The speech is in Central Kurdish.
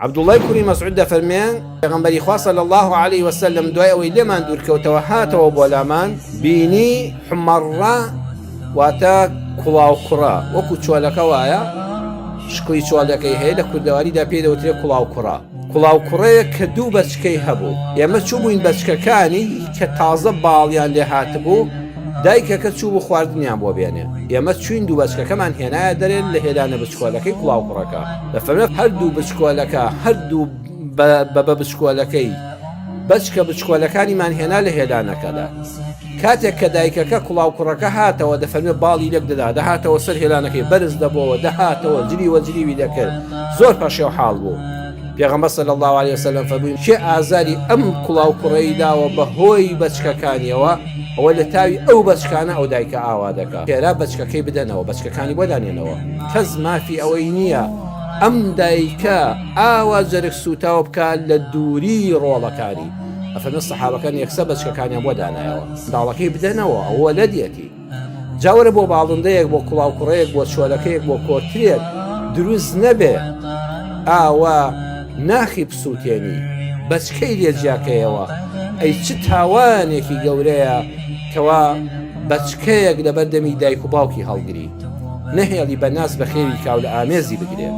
عەبدوڵڵای کوڕی مەسعود دەفەرمێ، پێغەمبەری خوا صلی اللە علیە وسلم دوای ئەوەی لێمان دوور کەوتەوە هاتەوە بۆ لامان، بینی حمەڕە واتە کوڵاو کوڕە وەکو چۆلەکە وایە شکڵی چۆلەکەی هەیە لە کوردەواریدا پێی دەوترێ کوڵاو کوڕە کوڵاو کوڕەیەک کە دوو بەچکەی هەبوو ئێمە چووبووین بەچکەکانی کە تازە باڵیان لێ هاتبوو دایکەکە چووبوو خواردنیان بۆ بێنێ ئێمە چووین دوو بەچکەکەمان هێنایە دەرێ لە هێلانە بچکۆلەکەی کوڵاو کوڕەکە دەفەرمێ هەردوو بچکۆلەکە هەردوو بە بە بچکۆلەکەی بەچکە بچکۆلەکانیمان هێنا لە هێلانەکەدا کاتێک کە دایکەکە کوڵاو کوڕەکە هاتەوە دەفەرمێ باڵی لێک دەدا دەهاتەوە سەر هێلانەکەی بەرز دەبۆوە دەهاتەوە جریوە جریوی دەکرد زۆر پەشێو حاڵ بوو پێغەمبەر صلی اللە علیە وسلم فەرمووی کێ ئازاری ئەم کوڵاو کوڕەی داوە بە هۆی بەچکەکانیەوە ئەوە لە تاوی ئەو بەچکانە ئەو دایکە ئاوا دەکا خێرا بەچکەکەی بدەنەوە بەچکەکانی بۆ دانێنەوە کەس مافی ئەوەی نییە ئەم دایکە ئاوا جەرگ سووتاو بکا لە دووری ڕۆڵەکانی ئەفەرمێ سەحابەکان یەکسەر بەچکەکانیان بۆ دانایەوە منداڵەکەی بدەنەوە ئەوە لەدیەتی جا وەرە بۆ باڵندەیەک بۆ کوڵاوکوڕەیەک بۆ چۆلەکەیەک بۆ کۆترێک دروست نەبێ ئاوا ناخی بسووتێنی بەچکەی لێ جیاکەیەوە ئەی چ تاوانێکی گەورەیە کەوا بەچکەیەک لەبەر دەمی دایک و باوکی هەڵگری نەهێڵی بە ناز بەخێوی کاو لە ئامێزی بگرێ.